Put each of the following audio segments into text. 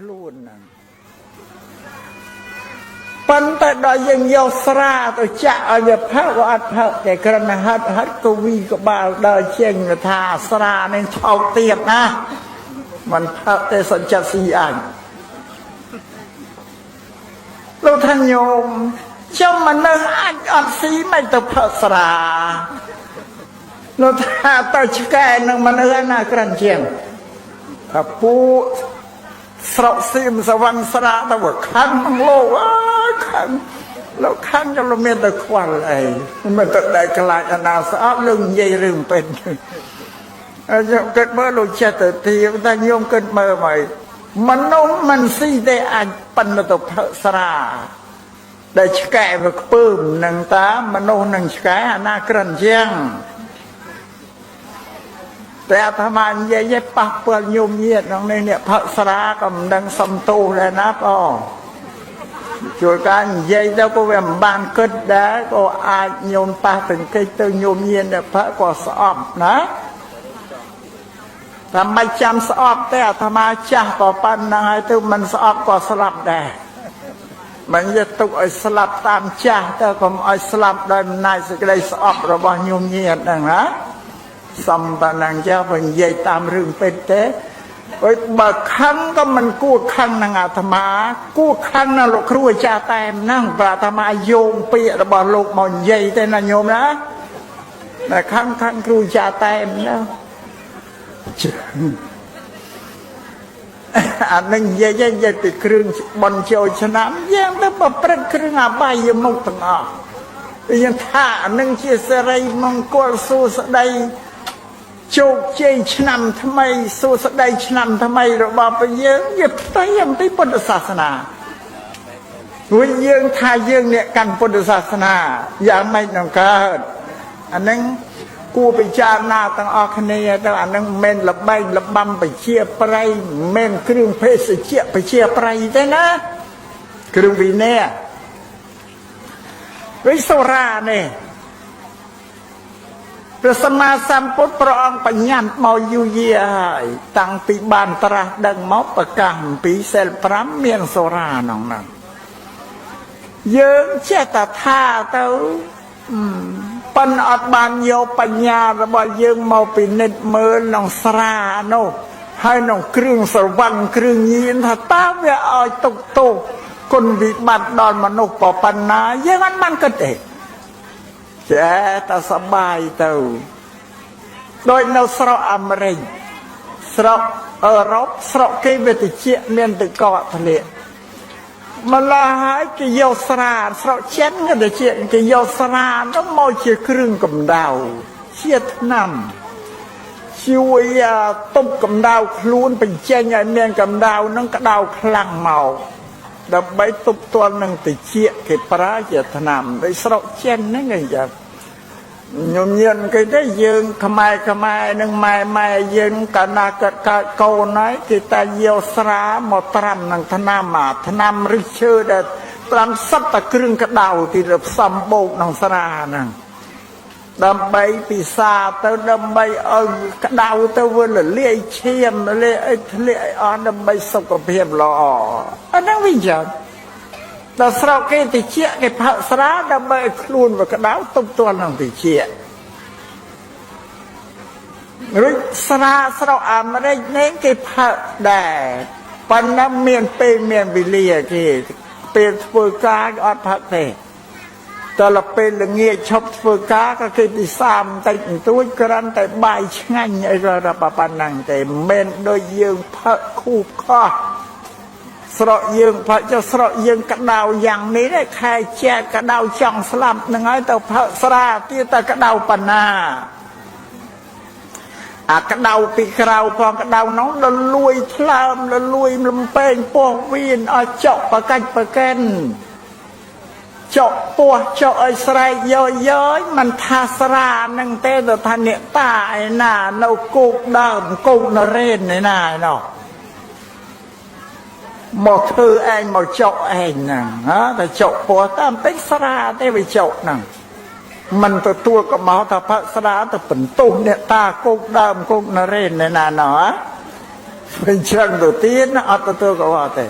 ខ្លួនហ្នឹងប៉ុន្តែដល់យើងយកស្រាទៅចាក់ឲ្យវាផឹកក៏អត់ផឹកតែគ្រាន់តែហិតហិតក៏វីក្បាលដើរចេញថាស្រានឹងថោកទៀតណាមិនផឹកទេសច្ចៈស៊ីអញលោកថាញោមចំមនុស្សអាចអត់ស៊ីមិនទៅផឹកស្រាលោកថាទៅឆ្កែនឹងមនុស្សណាក្រិនជាងថាពួកស្រុកសៀមសវណ្ណស្រាទៅវាខឹងក្នុងលោកអើយខឹងលោកខឹងក៏លោកមានតែខ្វល់អីមិនទៅដែលខ្លាចអាណាស្អប់លោកនិយាយរឿងពេញហើយខ្ញុំគិតមើលលោកចិត្តទៅទៀមតែខ្ញុំគិតមើលមកមនុស្សមិនស៊ីទេអាចប៉ុន្តែទៅផឹកស្រាដែលឆ្កែវាខ្ពើមនឹងតាមនុស្សនឹងឆ្កែអាណាក្រិនជាងតែអាត្មានិយាយឲ្យប៉ះពាល់ញោមញាតក្នុងនេះអ្នកផឹកស្រាក៏មិនដឹងសំទោសដែរណាបងជួយការនិយាយទៅក៏វាមិនបានគិតដែរក៏អាចញោមប៉ះទង្គិចទៅញោមញាតអ្នកផឹកក៏ស្អប់ណាតែមិនចាំស្អប់ទេអាត្មាចាស់ក៏ប៉ុណ្ណឹងហើយទៅមិនស្អប់ក៏ស្លាប់ដែរមិនយកទុកឲ្យស្លាប់តាមចាស់ទៅកុំឲ្យស្លាប់ដោយអំណាចសេចក្តីស្អប់របស់ញោមញាតហ្នឹងណាសំប៉ុណ្ណឹងចាស់បើនិយាយតាមរឿងពិតទេអុយបើខឹងក៏មិនគួរខឹងនឹងអាត្មាគួរខឹងនឹងលោកគ្រូអាចារ្យតែមហ្នឹងព្រោះអាត្មាយោងពាក្យរបស់លោកមកនិយាយទេណាញោមណាតែខឹងខឹងគ្រូអាចារ្យតែមហ្នឹងអានឹងនិយាយនិយាយពីគ្រឿងបនចូលឆ្នាំយើងទៅប្រព្រឹត្តគ្រឿងអបាយមុខទាំងអស់យើងថាអានឹងជាសិរីមង្គលសួស្តីជោគជ័យឆ្នាំថ្មីសួស្តីឆ្នាំថ្មីរបស់ព្រះយើងវាផ្ទុយអំពីពុទ្ធសាសនាព្រោះយើងថាយើងអ្នកកាន់ពុទ្ធសាសនាយ៉ាងម៉េចនឹងកើតអានឹងគួរពិចារណាទាំងអស់គ្នាទៅអានឹងមិនមែនលបែងលបាំពជាប្រៃមិនមែនគ្រឿងភេសជ្ជៈពជាប្រៃទេណាគ្រឿងវិន័យវិសុរានេះព្រះសម្មាសម្ពុទ្ធព្រះអង្គបញ្ញត្តិមកយូរយាហើយតាំងពីបានត្រាស់ដឹងមកប្រកាសអំពីសិល5មានសូរាក្នុងហ្នឹងយើងចេះតែថាទៅប៉ិនអត់បានយកបញ្ញារបស់យើងមកពិនិត្យមើលក្នុងស្រានោះហើយក្នុងគ្រឿងស្រវឹងគ្រឿងញៀនថាតើវាឲ្យទុកទោសគុណវិបត្តិដល់មនុស្សប៉ុណ្ណាយើងអត់បានគិតទេចេះតែសបាយទៅដូចនៅស្រុកអាមេរិកស្រុកអឺរ៉ុបស្រុកគេវាតិចមានទឹកកកធ្លាក់ម្ល៉េះហើយគេយកស្រាស្រុកចិនក៏តិចគេយកស្រាទៅមកជាគ្រឿងកម្ដៅជាថ្នាំជួយទប់កម្ដៅខ្លួនបញ្ចេញឲ្យមានកម្ដៅនឹងក្ដៅខ្លាំងមកដើម្បីទប់ទល់នឹងតិចគេប្រើជាថ្នាំដូចស្រុកចិនហ្នឹងឯងចាញោមញៀនគេទេយើងខ្មែរខ្មែរនឹងម៉ែម៉ែយើងកាលណាកើតកើតកូនហើយគេតែយកស្រាមកត្រាំនឹងថ្នាំអាថ្នាំឬឈើដែលត្រាំសិតតែគ្រឿងក្តៅទីផ្សំបូកក្នុងស្រាហ្នឹងដើម្បីពិសាទៅដើម្បីឲ្យក្តៅទៅវារលាយឈាមរលាយអីធ្លាក់ឲ្យអស់ដើម្បីសុខភាពល្អអាហ្នឹងវាចឹងដល់ស្រុកគេតិចគេផឹកស្រាដើម្បីឲ្យខ្លួនវាក្តៅទប់ទល់នឹងតិចរួចស្រាស្រុកអាមេរិកនេះគេផឹកដែរប៉ុន្តែមានពេលមានវេលាគេពេលធ្វើការគេអត់ផឹកទេដល់ពេលល្ងាចឈប់ធ្វើការក៏គេពិសាបន្តិចបន្តួចគ្រាន់តែបាយឆ្ងាញ់អីក៏ដល់ប៉ុណ្ណឹងទេមិនមែនដូចយើងផឹកខូបខោះស្រុកយើងផឹកចុះស្រុកយើងក្តៅយ៉ាងនេះទេខែចែកក្តៅចង់ស្លាប់នឹងហើយទៅផឹកស្រាទៀតតែក្តៅប៉ុណ្ណាអាក្តៅពីក្រៅផងក្តៅនោះលលួយថ្លើមលលួយលំពេងពោះវៀនឲ្យចុកប្រកាច់ប្រកិនចុកពោះចុកឲ្យស្រែកយោយយមិនថាស្រានឹងទេទៅថាអ្នកតាឯណានៅគោកដើមគោកនរេនឯណាឯណោះមកធ្វើឯងមកចុកឯងហ្នឹងហ៎តែចុកពោះតាមពេញស្រាទេវាចុកហ្នឹងមិនទទួលកំហុសថាផឹកស្រាទៅបន្ទោសអ្នកតាគោកដើមគោកនរេនឯណាណោះហ៎ វិញចឹងទៅទៀតណាអត់ទទួលកវល់ទេ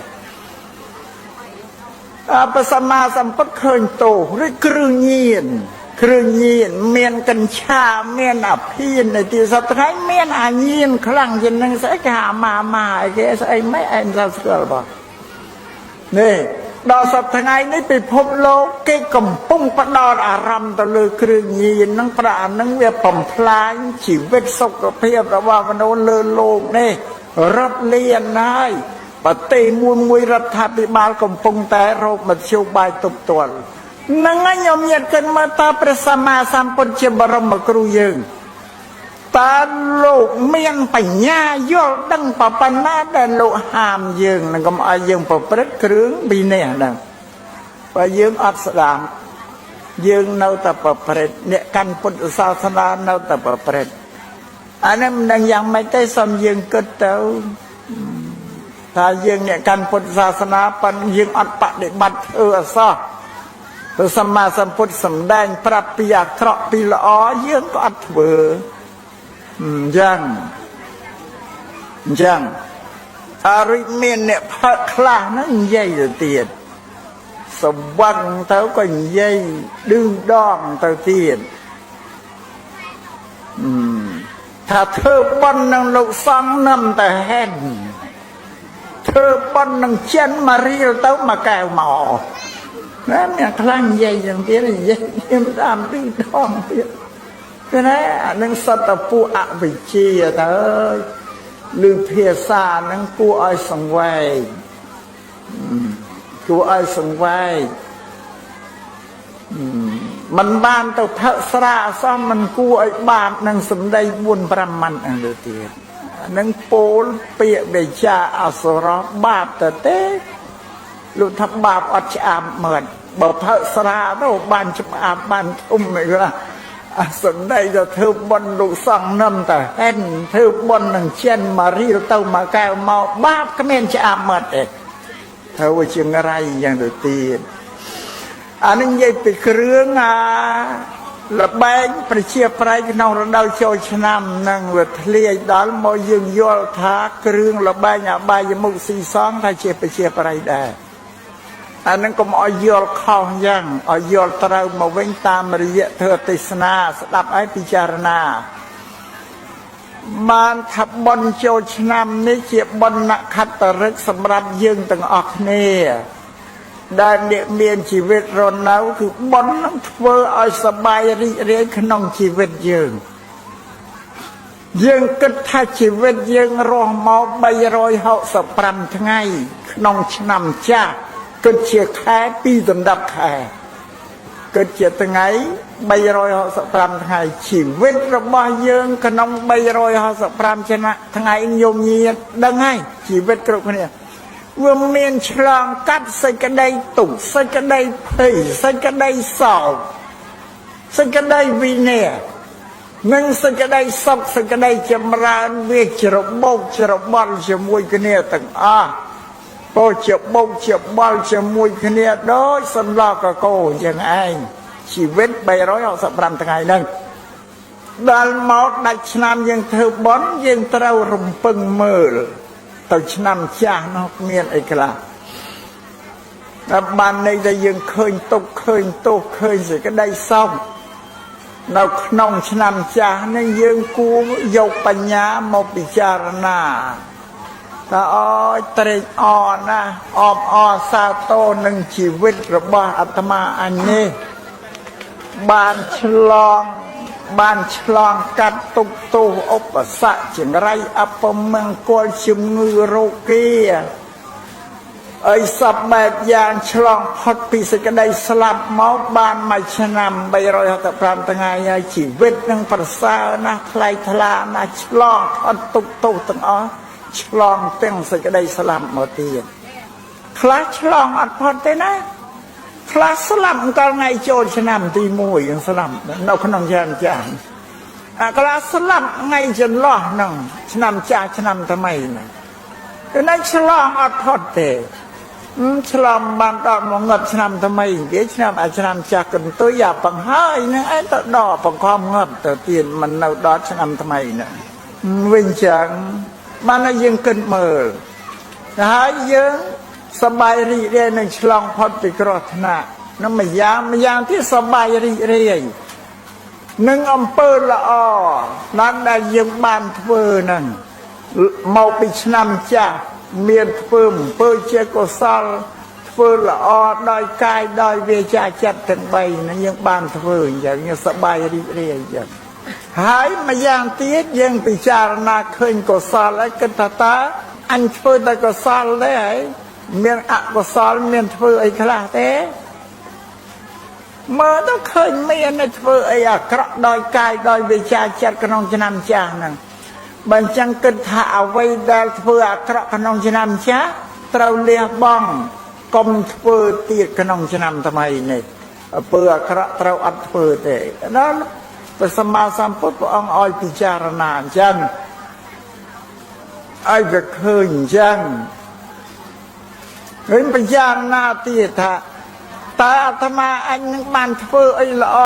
អបសម្មាសម្ពុទ្ធឃើញទោសឬគ្រឿងញៀនគ្រឿងញៀនមានកញ្ឆាមានអភិននៅទីសប្តាហ៍មានអាញៀនខ្លាំងជាងនឹងស្អីគេអាម៉ាម៉ាអីគេស្អីមិនអែមសស្គាល់បងនេះដល់សប្តាហ៍ថ្ងៃនេះពិភពលោកគេកំពុងផ្ដោតអារម្មណ៍ទៅលើគ្រឿងញៀនហ្នឹងប្រាក់ហ្នឹងវាបំផ្លាញជីវិតសុខភាពរបស់មនុស្សលើលោកនេះរាប់លានហើយប្រទេសមួយមួយរដ្ឋាភិបាលកំពុងតែរកមធ្យោបាយទប់ទល់ហ្នឹងហើយខ្ញុំញាតិគិតមើលតើព្រះសម្មាសម្ពុទ្ធជាបរមគ្រូយើងតើលោកមានបញ្ញាយល់ដឹងប៉ុណ្ណាដែលលោកហាមយើងនឹងកុំឲ្យយើងប្រព្រឹត្តគ្រឿងវិន័យហ្នឹងបើយើងអត់ស្ដាប់យើងនៅតែប្រព្រឹត្តអ្នកកាន់ពុទ្ធសាសនានៅតែប្រព្រឹត្តអានេះមិនដឹងយ៉ាងម៉េចទេសូមយើងគិតទៅថាយើងអ្នកកាន់ពុទ្ធសាសនាប៉ុន្តែយើងអត់បដិបត្តិធ្វើអសោះព្រះសម្មាសម្ពុទ្ធសម្ដែងប្រាប់ពីអាក្រក់ពីល្អយើងក៏អត់ធ្វើអញ្ចឹងអញ្ចឹងអរិមានអ្នកផឹកខ្លះហ្នឹងនិយាយទៅទៀតសវឹងទៅក៏និយាយឌឺដងទៅទៀតថាធ្វើបុណ្យនឹងលោកសង្ឃនឹមតែហេនធ្វើបុណ្យនឹងចិនមករៀលទៅមកកែវមកណាមានខ្លាំងនិយាយយ៉ាងទៀតនិយាយខ្ញុំតាមឌឺដងទៀតគឺណាអានឹងសត្វតពួកអវិជ្ជាទៅឬភាសានឹងគួរឲ្យសង្វេគគួរឲ្យសង្វេគมันបានទៅផឹកស្រាអសោះมันគួរឲ្យបាបនឹងសម្ដី4 5ម៉ាត់ហ្នឹងទៅទៀតនឹងពោលពាក្យវិចាអសុរោះបាបទៅទេលោកថាបាបអត់ឆ្អាបមើលបើផឹកស្រាទៅបានឆ្អាបបានធំអីខ្លះអាសម្ដីទៅធ្វើបុណ្យលោកសង្ឃនឹមតែហិនធ្វើបុណ្យនឹងចិនមករៀលទៅមកកែវមកបាបគ្មានឆ្អាបមើលទេធ្វើជាងរៃយ៉ាងទៅទៀតអានេះនិយាយពីគ្រឿងអាលបែងប្រជាប្រិយក្នុងរដូវចូលឆ្នាំនឹងវាធ្លាយដល់មកយើងយល់ថាគ្រឿងលបែងអបាយមុខស៊ីសងថាជាប្រជាប្រិយដែរអានឹងកុំឲ្យយល់ខុសយ៉ាងឲ្យយល់ត្រូវមកវិញតាមរយៈធ្វើទេសនាស្ដាប់ឲ្យពិចារណាបានថាបុណ្យចូលឆ្នាំនេះជាបុណ្យនក្ខត្តឫកសម្រាប់យើងទាំងអស់គ្នាដែលអ្នកមានជីវិតរស់នៅគឺបុណ្យនឹងធ្វើឲ្យសប្បាយរីករាយក្នុងជីវិតយើងយើងគិតថាជីវិតយើងរស់មក365ថ្ងៃក្នុងឆ្នាំចាស់គិតជាខែ2ដណ្ដប់ខែគិតជាថ្ងៃ365ថ្ងៃជីវិតរបស់យើងក្នុង365ឆ្នាំថ្ងៃញោមញាតដឹងហើយជីវិតគ្រប់គ្នាវាមានឆ្លងកាត់សេចក្តីទុក្ខសេចក្តីភ័យសេចក្តីសោកសេចក្តីវិន័យនិងសេចក្តីសុខសេចក្តីចម្រើនវាច្របូកច្របល់ជាមួយគ្នាទាំងអស់ពោជាបោកជាបល់ជាមួយគ្នាដូចសម្លកកោយ៉ាងឯងជីវិត365ថ្ងៃហ្នឹងដល់មកដាច់ឆ្នាំយើងធ្វើបុណ្យយើងត្រូវរំពឹងមើលទៅឆ្នាំចាស់នោះមានអីខ្លះតែបានន័យថាយើងឃើញទុក្ខឃើញទោសឃើញសេចក្តីសោកនៅក្នុងឆ្នាំចាស់នេះយើងគួរយកបញ្ញាមកពិចារណាថាអើយត្រេកអរណាស់អបអរសាទរនឹងជីវិតរបស់អាត្មាអញនេះបានឆ្លងកាត់ទុក្ខទោសឧបសគ្គចង្រៃអពមង្គលជំងឺរោគាអីសពបែបយ៉ាងឆ្លងផុតពីសេចក្តីស្លាប់មកបានមួយឆ្នាំ365ថ្ងៃហើយជីវិតនឹងប្រសើរណាស់ថ្លៃថ្លាណាស់ឆ្លងផុតទុក្ខទោសទាំងអស់ឆ្លងទាំងសេចក្តីស្លាប់មកទៀតខ្លះឆ្លងអត់ផុតទេណាខ្លះស្លាប់កាលថ្ងៃចូលឆ្នាំទី1នឹងស្លាប់នៅក្នុងឆ្នាំចាស់អាខ្លះស្លាប់ថ្ងៃចន្លោះហ្នឹងឆ្នាំចាស់ឆ្នាំថ្មីហ្នឹងគឺនៅឆ្លងអត់ផុតទេឆ្លងបានដល់មកងឹតឆ្នាំថ្មីគេឆ្នាំអាឆ្នាំចាស់កន្ទុយអាបង្ហើយហ្នឹងឯងទៅដល់បង្ខំងឹតទៅទៀតមិននៅដល់ឆ្នាំថ្មីហ្នឹងវិញចឹង បានតែយើងគិតមើលហើយយើងសប្បាយរីករាយនឹងឆ្លងផុតពីគ្រោះថ្នាក់នឹងម្យ៉ាងម្យ៉ាងទៀតសប្បាយរីករាយនឹងអំពើល្អណាស់ដែលយើងបានធ្វើហ្នឹងមកពីឆ្នាំចាស់មានធ្វើអំពើជាកុសលធ្វើល្អដោយកាយដោយវាចាចិត្តទាំង3ហ្នឹងយើងបានធ្វើអញ្ចឹងយើងសប្បាយរីករាយអញ្ចឹងហើយម្យ៉ាងទៀតយើងពិចារណាឃើញកុសលហើយគិតថាតើអញធ្វើតែកុសលទេហើយមានអកុសលមានធ្វើអីខ្លះទេមើលទៅឃើញមានតែធ្វើអីអាក្រក់ដោយកាយដោយវាចាចិត្តក្នុងឆ្នាំចាស់ហ្នឹងបើអញ្ចឹងគិតថាអ្វីដែលធ្វើអាក្រក់ក្នុងឆ្នាំចាស់ត្រូវលះបង់កុំធ្វើទៀតក្នុងឆ្នាំថ្មីនេះអំពើអាក្រក់ត្រូវអត់ធ្វើទេដល់ព្រះសម្មាសម្ពុទ្ធព្រះអង្គឲ្យពិចារណាអញ្ចឹងឲ្យវាឃើញអញ្ចឹងវិញពិចារណាទៀតថាតើអាត្មាអញនឹងបានធ្វើអីល្អ